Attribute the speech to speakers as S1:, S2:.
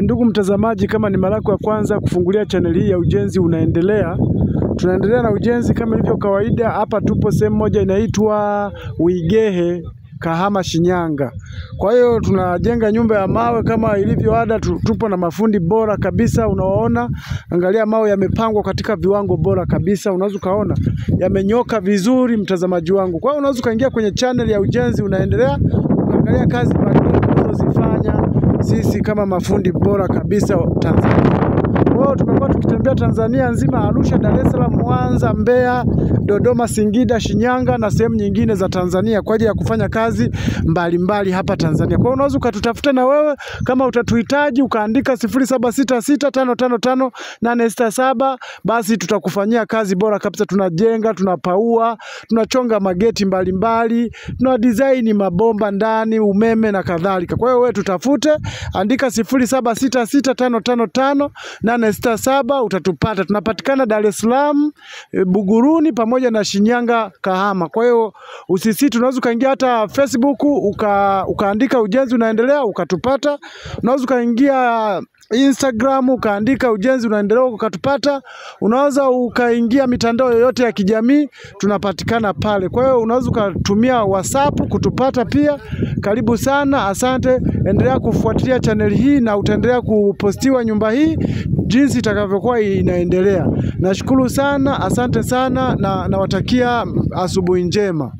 S1: Ndugu mtazamaji, kama ni mara yako ya kwanza kufungulia channel hii ya Ujenzi Unaendelea, tunaendelea na ujenzi kama ilivyo kawaida. Hapa tupo sehemu moja inaitwa Uigehe, Kahama, Shinyanga. Kwa hiyo tunajenga nyumba ya mawe kama ilivyo ada. Tupo na mafundi bora kabisa, unawaona. Angalia, mawe yamepangwa katika viwango bora kabisa, unaweza ukaona yamenyoka vizuri, mtazamaji wangu. Kwa hiyo unaweza ukaingia kwenye channel ya Ujenzi Unaendelea ukaangalia kazi mbalimbali tunazozifanya sisi kama mafundi bora kabisa Tanzania. Kwa hiyo tumekuwa tukitembea Tanzania nzima, Arusha, Dar es Salaam, Mwanza, Mbeya, Dodoma, Singida, Shinyanga na sehemu nyingine za Tanzania kwa ajili ya kufanya kazi mbalimbali mbali hapa Tanzania. Kwa hiyo unaweza ukatutafuta na wewe kama utatuhitaji ukaandika 0766555867, basi tutakufanyia kazi bora kabisa. Tunajenga, tunapaua, tunachonga mageti mbalimbali, tuna design mabomba ndani, umeme na kadhalika. Kwa hiyo wewe tutafute, andika 0766555867 utatupata. Tunapatikana Dar es Salaam, Buguruni pamoja na Shinyanga Kahama. Kwa hiyo usisite, unaweza ukaingia hata Facebook ukaandika Ujenzi Unaendelea ukatupata. Unaweza ukaingia Instagram ukaandika Ujenzi Unaendelea ukatupata. Unaweza ukaingia mitandao yoyote ya kijamii, tunapatikana pale. Kwa hiyo unaweza ukatumia WhatsApp kutupata pia. Karibu sana, asante. Endelea kufuatilia channel hii na utaendelea kupostiwa nyumba hii jinsi itakavyokuwa inaendelea. Nashukuru sana, asante sana na nawatakia asubuhi njema.